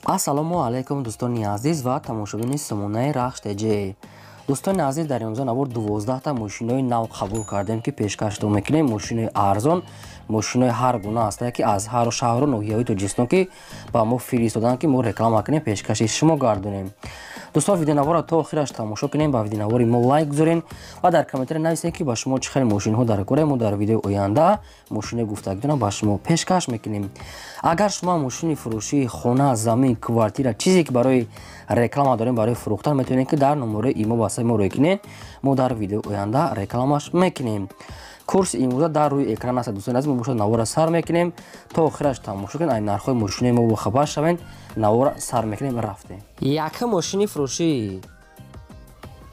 Ассалому алайкум, дӯстони азиз ва тамошобини сомонаи Рахш ТЖ. Дӯстони азиз, дар имрӯза навор 12 та мошинои нав қабул кардем, ки пешкаштон мекунем. Мошинои арзон, мошинои ҳар гуна ҳастанд, ки аз ҳар шаҳру ноҳияҳои Тоҷикистон ки ба мо фиристоданд, ки мо реклама кунем, пешкаши шумо гардонем. Дӯстон, видеонаворро то охираш тамошо кунем, ба видеонавори мо лайк гузорен ва дар комментария нависед, ки ба шумо чӣ хел мошинҳо дар кора. Мо дар видеои оянда мошинои гуфтагитона ба шумо пешкаш мекунем. Агар шумо мошини фурӯшии хона, замин, квартира, чизе ки барои реклама дорем, барои фурӯхтан, метавонед, ки дар номерои имо васаи мо рӯй кунед. Мо дар видеои оянда рекламаш мекунем. Курси имрӯза дар рӯи экран аст. Дӯстони азиз, мо бошад навора сар мекунем, то охираш тамошо кунед, ай нархҳои мошинои мо бохабар шавед. Навора сар мекунем, рафтем. Якум мошини фурӯшӣ,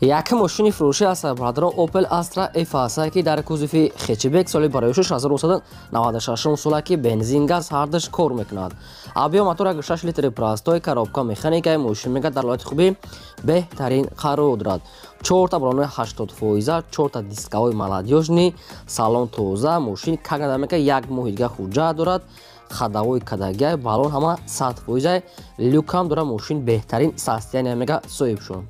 якум мошини фурӯшӣ аст, бародарон, Opel Astra F аст, ки дар кузови хэтчбек, соли барои 1996 сола, ки бензин, газ ҳардаш кор мекунад. Объём мотор 6 литри простой, коробка механикаи. Мошин мега дар ҳолати хуби беҳтарин қарор дорад. Чорта балонои 80%, чорта дискаҳои молодёжный, салон тоза. Мошин как надо, як моҳи дига ҳуҷҷат дорад, ходовой кадагиай, балон ҳама 100%, люкам дорад. Мошин беҳтарин состояние мега соҳибшон.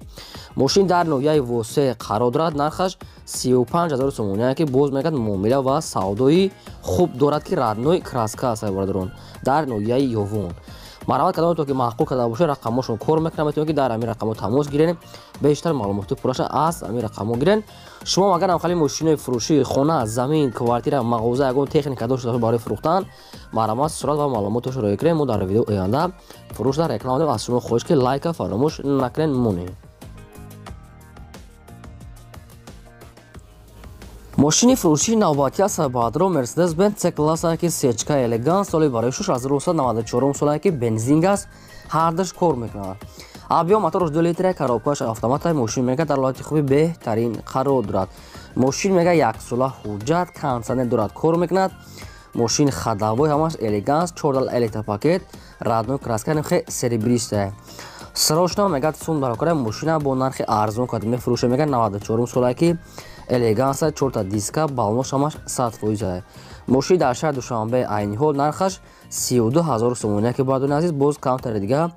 Мошин дар ноҳияи Восе қарор дорад, нархаш 35 000 сомония, ки боз мегӯяд муомила ва савдои хуб дорад, ки родной краска аст. Бародарон, дар ноҳияи Ёвон марҳамат кардам, то ки маъқул карда бошед, рақамҳошон кор мекунам, метавонед, ки дар ҳамин рақамҳо тамос гирен, бештар маълумоти пурраша аз ҳамин рақамҳо гирен. Шумо агар ҳамхали мошинои фурӯшии хона, замин, квартира, мағоза, ягон техника дошта бошед барои фурӯхтан, марҳамат, сурат ва маълумоташро роя кунед. Мо дар видеои оянда фурӯш дар реклама дорем. Аз шумо хоҳиш, ки лайка фаромӯш накунед, монем. Мошини фурӯшии навбатӣ аст, бародарон, Мерседес Бенз С класса, ки сечка элеганс, соли барои 1994 сола, ки бензин, газ ҳардаш кор мекунад. Объём мотораш 2 литра, коробкаш автомата. Мошин мега дар ҳолати хуби беҳтарин қарор дорад. Мошин мега яксола ҳуҷҷат, кондитсионер дорад, кор мекунад. Мошин ходовой ҳамаш элеганс, чордал электропакет, родной краска, хе серебристая. Срочно мега сум дар кора, мошина бо нархи арзон кард мефурӯша. Мега 94 сола, ки элеганса, чорта диска, балонош ҳамаш 100%. Мошин дар шаҳри Душанбе, айни ҳол нархаш 32 000 сомония, ки бародарони азиз, боз камтари дига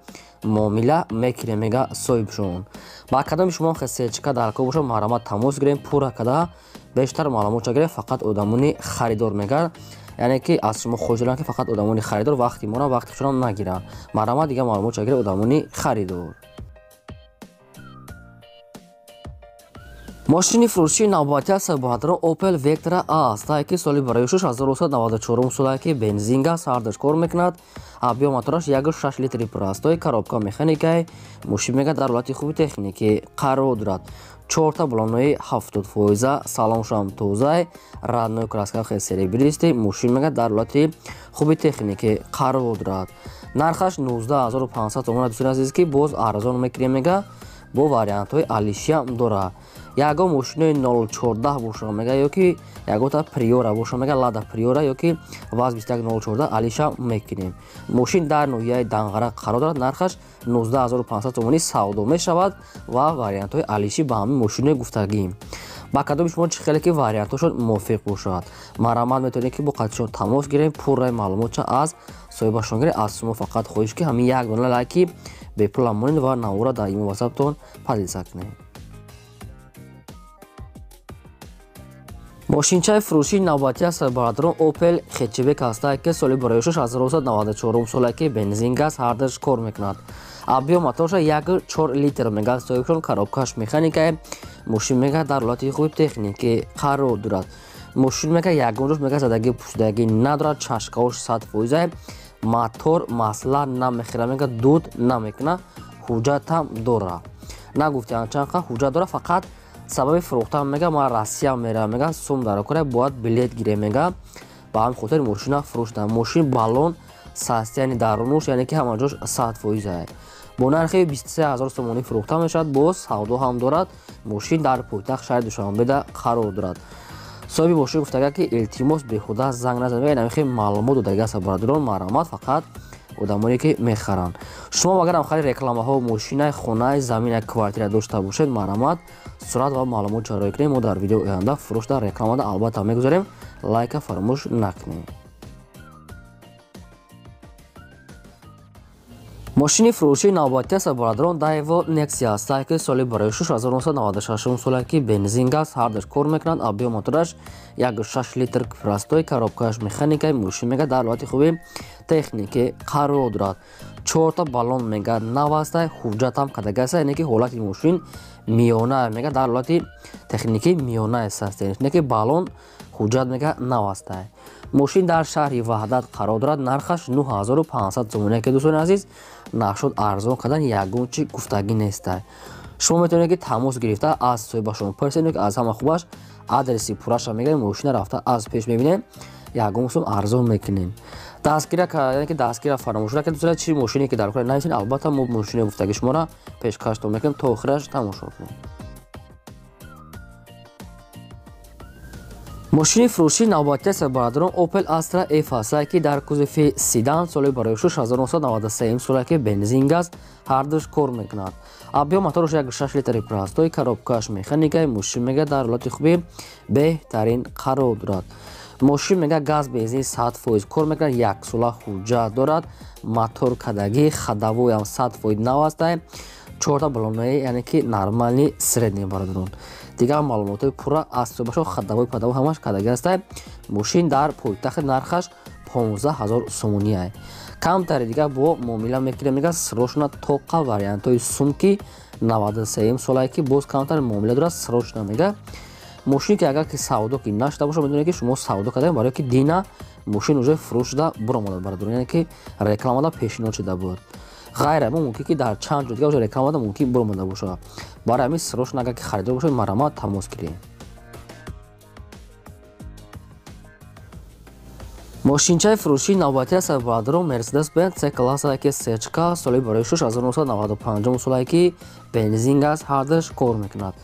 муомила мекунем, мега соҳибшон. Ба кадоми шумо сечка дар кор бошад, марҳамат, тамос гирем, пурра када бештар маълумотша гирем. Фақат одамони харидор мегар, яъне ки аз шумо хоҳиш дорам, ки фақат одамони харидор вақти мора, вақти худшонам нагиранд. Марҳамат, дига маълумотша гирем, одамони харидор. Мошини фурӯшии навбатӣ аст, бародарон, Opel Vectra аст, ки соли барои 1994 сола, ки бензин, газ ҳардаш кор мекунад. Объём мотораш 1,6 литри простой, коробка механикаи. Мошин мега дар ҳолати хуби техникӣ қарор дорад. Чорта балонои 70%, салоншам тозай, родной краска, хе серебристый. Мошин мега дар ҳолати хуби техникӣ қарор дорад. Нархаш 19 500 сомона, дӯстони азиз, ки боз арзон мекунем, мега бо вариантҳои алишиам дорад. Ягон мошинои 014 боша мега, ё ки ягонта Приора боша мега, Лада Приора ё ки ВАЗ 2104, алиша мекунем. Мошин дар ноҳияи Данғара қарор дорад, нархаш 19 500 сомонӣ савдо мешавад ва вариантҳои алишӣ ба ҳамин мошинои гуфтагӣ. Ба кадоми шумо чӣ хеле ки вариантҳошон мувофиқ бошад, марҳамат, метавонед, ки бо қатишон тамос гирем, пурраи маълумотша аз соҳибашон гирем. Аз шумо фақат хоҳиш, ки ҳамин як дона лайки бепула монед ва навора дар имо ватсаптон поделиться кунед. Мошинчаи фурӯшии навбатӣ аст, бародарон, Opel хэтчбек аст, ки соли барои 1994 сола, ки бензин, газ ҳардаш кор мекунад. Объём моторша 1,4 литр мега соҳибшон, коробкаш механикае. Мошин мега дар ҳолати хуби техникӣ қарор дорад. Мошин мега ягон ҷош мега задагӣ пӯшидагӣ надорад, чашкаош 100%. Мотор масла намехӯра, мега дуд намекунад, ҳуҷҷатам дорад. Нагуфтиам чанд ҳуҷҷат дорад, фақат сабаби фурӯхтан мега ман Россия меравам, мега сум дар кора, бояд билет гирем, мега ба ҳамин хотир мошина фурӯштам. Мошин балон состояние дарунуш, яъне ки ҳама ҷош 100%. Бо нархи 23 000 сомонӣ фурӯхта мешавад, боз савдо ҳам дорад. Мошин дар пойтахт шаҳри Душанбеда қарор дорад. Соҳиби мошин гуфтага, ки илтимос, беҳуда занг назанед. Мега инамихе маълумот додага аст, бародарон, марҳамат, фақат одамоне ки мехаранд. Шумо агар ҳамхали рекламаҳо, мошинаи, хонаи, замина, квартира дошта бошед, марҳамат, сурат ва маълумот ҷароӣ кунед. Мо дар видеои оянда фурӯш дар рекламада албатта мегузорем. Лайка фаромӯш накунед. Мошини фурӯшии навбатӣ аст бародарон Daewoo Nexia аст, ки соли барои 1996 сола ки бензин газ ҳардаш кор мекунанд. Объем мотораш 1.6 литр простой, коробкааш механикаи, мошин мега дар ҳолати хуби техникӣ қарор дорад. 4та баллон мега нав аст, ҳуҷҷатам кадаги аст, яъне ки ҳолати мошин миёна мега дар ҳолати техникӣ миёна аст, яъне ки баллон ҳуҷҷат мега нав аст. Мошин дар шаҳри Ваҳдат қарор дорад, нархаш 9500 сомонӣ, ки дӯстони азиз нашуд арзон кардан ягон чи гуфтагӣ нест. Шумо метавонед ки тамос гирифта аз соҳибашон пурсед, ки аз ҳама хубаш адреси пурраша мегирем, мошина рафта аз пеш мебинем, ягон сум арзон мекунем. Дастгира, яъне ки дастгира фаромӯш накунед дӯстон, чи мошине ки дар кор нависед, албатта мо мошини гуфтаги шуморо пешкаштон мекунем, то охираш тамошо кунед. Мошини фурӯшии навбатӣ аст бародарон Opel Astra F аст, ки дар кузови седан соли барои 1993 сола ки бензин газ ҳардуш кор мекунад. Объем мотораш 1.6 литри простой, коробкааш механикаи, мошин мега дар ҳолати хуби беҳтарин қарор дорад. Мошин мега газ бензин 100% кор мекунад, як сола ҳуҷҷат дорад, мотор кадагӣ, ходовойам 100% нав аст, 4та баллонаи яъне ки нормальный средний бародарон. Дигар маълумотҳои пурра аз соҳибашон, ходовой падавой ҳамаш кадаги аст. Мошин дар пойтахт нархаш 15000 сомонӣ. Камтари дигар бо муомила мекунем, мега срочно тоқа вариантҳои сумки 93 солае ки боз камтар муомила дорад, срочно мега. Мошин ки агар ки савдо ки нашуда бошад, медонед ки шумо савдо кардаем, барои ки дина мошин уже фурӯш шуда буромада бародарон, яъне ки рекламада пешниҳод шуда буд. Ғайр мо мумкин ки дар чанд ҷо дигар уже рекламада мумкин буромада бошад. Барои ҳамин срочно агар ки харидор бошед, марҳамат тамос гиред. Мошинчаи фурӯшии навбатӣ аст бародарон Mercedes-Benz C-класса ки сечка соли барои 1995 солае ки бензин газ ҳардаш кор мекунад.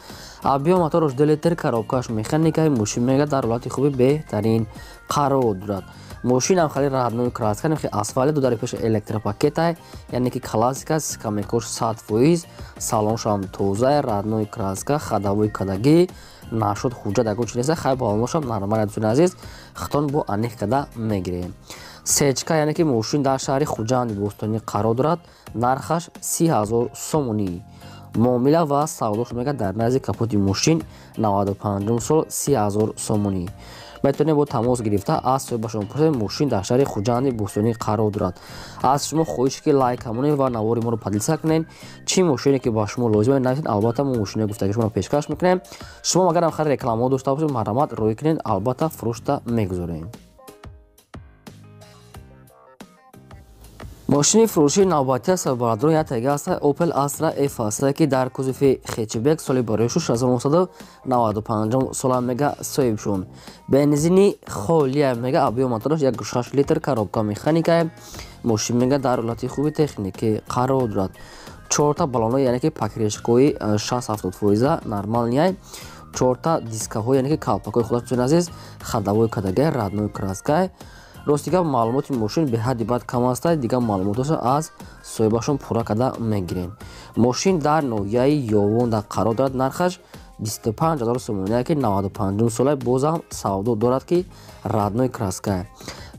Объем мотораш 2 литр, коробкааш механикаи, мошин мега дар ҳолати хуби беҳтарин қарор дорад. Мошинам хеле родной краска, яъне асфалт, ду дари пеш электропакетай, яъне ки классика, скамейкош 100%, салоншам тоза, родной краска, ходовой кадагӣ, нашуд ҳуҷҷат ягон чи нест, хай баллоношам нормал дӯстони азиз, хитон бо аниқ када мегирем. Сечка яъне ки мошин дар шаҳри Хуҷанди бостонӣ қарор дорад, нархаш 30000 сомонӣ. Муомила ва савдош мега дар назди капоти мошин 95 сол 30000 сомонӣ. Метавонед бо тамос гирифта аз соҳибашон пурсед, мошин дар шаҳри Хуҷанди бостонӣ қарор дорад. Аз шумо хоҳиш ки лайк кунед ва навори моро поделиться кунед. Чӣ мошине ки ба шумо лозим аст нависед, албатта мо мошинои гуфтаги шуморо пешкаш мекунем. Шумо агарам хайр рекламаҳо дошта бошед, марҳамат рӯй кунед, албатта фурӯшта мегузорем. Мошини фурӯшии навбатӣ аст бародарон як тега аст Opel Astra F аст, ки дар кузови хетчбек соли барои 1995 сола мега соҳиб шуд. Бензини холия мега, объем мотораш 1.6 литр, коробка механика, мошин мега дар ҳолати хуби техникӣ қарор дорад. 4та баллонҳо яъне ки покрышкаҳои 60-70% нормалния, 4та дискаҳо яъне ки калпакҳои худаш дӯстони азиз, ходовой кадагай, родной краска. Рости гап маълумоти мошин беҳадди бад кам аст, дигар маълумоташро аз соҳибашон пурра карда мегирем. Мошин дар ноҳияи Ёвон қарор дорад, нархаш 25000 сомонӣ, ки 95 сола бозам савдо дорад, ки родной краска.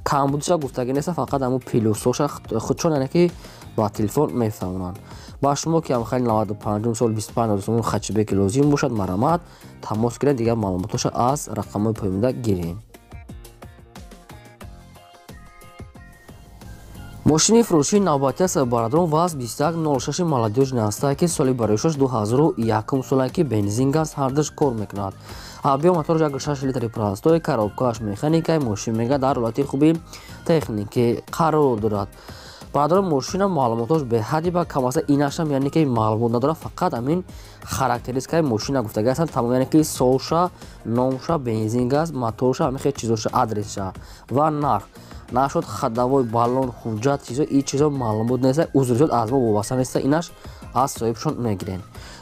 Камбудиша гуфтагӣ нест, фақат ҳамун плюсоша худшон яъне ки ба телефон мефаҳмонанд. Ба шумо ки ҳам хеле 95 сол 25000 сомон хатчбеки лозим бошад, марҳамат тамос гиред, дигар маълумоташро аз рақамҳои поёнда гирем. Мошини фурӯшии навбатӣ аст бародарон ВАЗ 2106 молодёжный аст, ки соли барои 2001 сола ки бензин газ ҳардаш кор мекунад. Объем мотораш 1.6 литри простой, коробкааш механикаи, мошин мега дар ҳолати хуби техникӣ қарор дорад. Бародарон мошина маълумоташ беҳадди ба кам аст, инашам яъне ки маълумот надорад, фақат ҳамин характеристикаи мошина гуфтагӣ ҳастанд, тамом, яъне ки солша, номша, бензин газ, моторша, ҳамин хел чизоша, адресша ва нарх. Нашуд ходовой баллон, ҳуҷҷат, чизо, ин чизо маълумот нест, узр зиёд аз мо вобаста нест, инаш аз соҳибшон мегирем.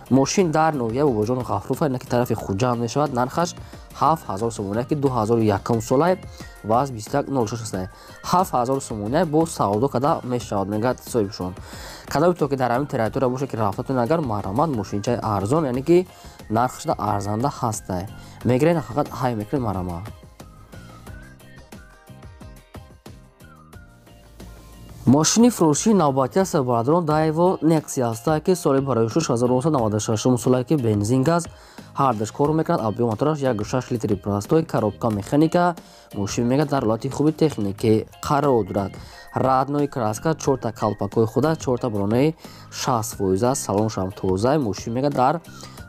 Мошин дар ноҳияи Бобоҷон Ғафуров, яъне ки тарафи Хуҷанд мешавад, нархаш 7000 сомонӣ, ки 2001 солае ва аз 2106 аст. 7000 сомонӣ бо савдо карда мешавад, мегӯяд соҳибшон. Кадом то ки дар ҳамин территория бошад ки рафтатон, агар марҳамат мошинчаи арзон, яъне ки нархашда арзанда ҳаста. Мегиред, фақат ҳай мекунед, марҳамат. Мошини фурӯшии навбатӣ аст бародарон Daewoo Nexia аст, ки соли 1996 соле ки бензин газ ҳардаш кор мекунад. Объем мотораш 1.6 литри простой, коробка механика. Мошин мега дар ҳолати хуби техникӣ қарор дорад. Родной краска, 4та калпакҳои худа, 4та балонаи 60% аст, салоншам тоза. Мошин мега дар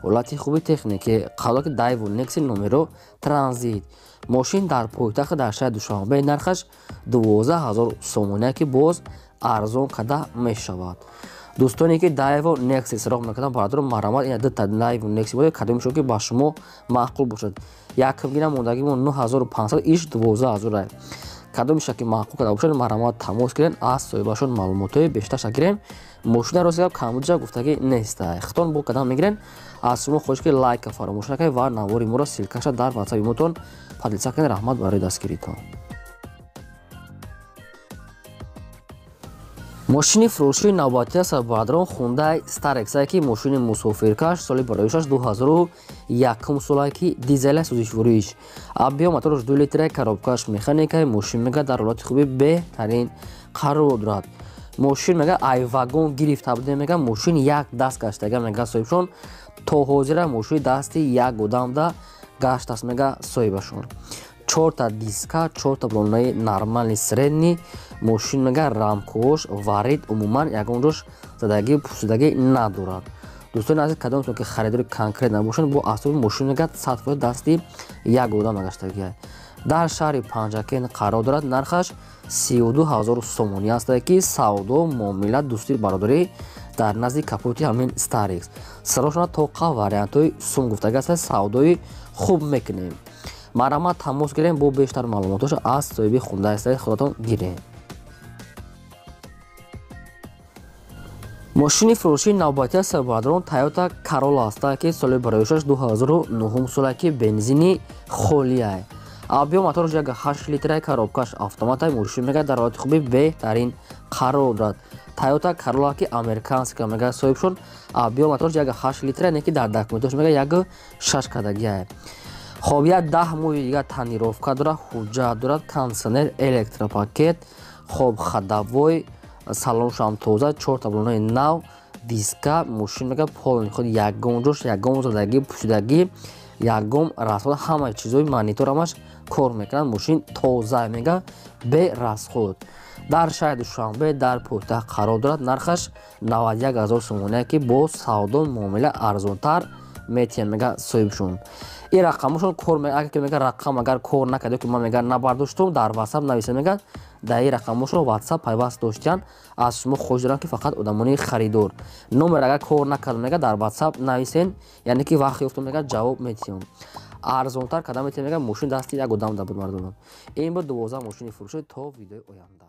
ҳолати хуби техникӣ қарор ки Daewoo Nexia номеро транзит. Мошин дар пойтахт дар шаҳри Душанбе нархаш 12000 сомония ки боз арзон карда мешавад. Дӯстоне ки Daewoo Nexia сироғ мекарданд бародарон марҳамат, ин дута Daewoo Nexia буда, кадомешон ки ба шумо маъқул бошад. Якмгина мондагимо 9500 иш 12000. Кадомеша ки маъқул карда бошад марҳамат тамос гирен, аз соҳибашон маълумотҳои бештарша гирем. Мошина рост гап камбудиша гуфтагӣ неста. Хитон бо кадам мегирен. Аз шумо хоҳиш ки лайка фаромӯш накунед ва навори моро ссылкаша дар ватсапи мотон поделиться кунед. Раҳмат барои дастгиритон. Мошини фурӯшии навбатӣ аст бародарон Hyundai Starex, ки мошини мусофиркаш соли 2001 соле ки дизел сӯзишвориш. Объем мотораш 2 литра, коробкаш механика. Мошин мега дар ҳолати хуби беҳтарин қарор дорад. Мошин мега ай вагон гирифта буде, мега мошин як даст гаштага мега соҳибшон. То ҳозира мошини дасти як одамда гаштааст мега соҳибашон. 4та диска, 4та балонаи нормальный средний. Мошин мега рамкош варид умуман ягон ҷош задагӣ пусидагӣ надорад. Дӯстони азиз, кадомтон ки харидори конкрет набошанд, бо асоби мошин мега 100% дасти як одам нагаштагиа. Дар шаҳри Панҷакент қарор дорад. Нархаш 32000 сомонӣ аст, ки савдо муомила дӯстӣ бародарӣ дар назди капоти ҳамин Starex. Сарошона тоқа вариантҳои сум гуфтагӣ аст, савдои хуб мекунем. Марҳамат тамос гирем, бо бештар маълумотҳоша аз соҳиби Hyundai Starex худатон гирем. Мошини фурӯшии навбатӣ аст бародарон Toyota Corolla аст, ки соли 2009 соле ки бензини холия. Объем мотораш 1.8 литра, коробкаш автомат. Мошин мега дар ҳолати хуби беҳтарин қарор дорад. Toyota Corolla ки американска мега соҳибшон. Объем мотораш 1.8 литра, не ки дар документош мега 1.6 кардагиа. Хоб як 10 моҳи дигар тонировка дорад, ҳуҷҷат дорад, кондиционер, электропакет, хоб ходовой, салоншам тоза, 4та балонаи нав, диска. Мошин мега полный худ ягон ҷош ягон задагӣ пусидагӣ ягон расход, ҳамаи чизҳои монитор ҳамаш кор мекунад. Мошин тоза мега бе расход. Дар шаҳри Душанбе дар пойтахт қарор дорад. Нархаш 91000 сомония ки бо савдо муомила арзонтар метиҳанд мега соҳибшон. Ин рақамошон кор агар ки мега рақам агар кор накард ки ман мега набардоштум, дар WhatsApp нависа мега дар ин рақамошон WhatsApp пайваст доштиян. Аз шумо хоҳиш дорам ки фақат одамони харидор номер агар кор накард мега дар WhatsApp нависен, яъне ки вақт ёфтум мега ҷавоб метиҳам. Арзонтар карда метиҳам мега. Мошин дасти як одам да буд мардумон. Ин буд 12 мошини фурӯшӣ. То видеои оянда.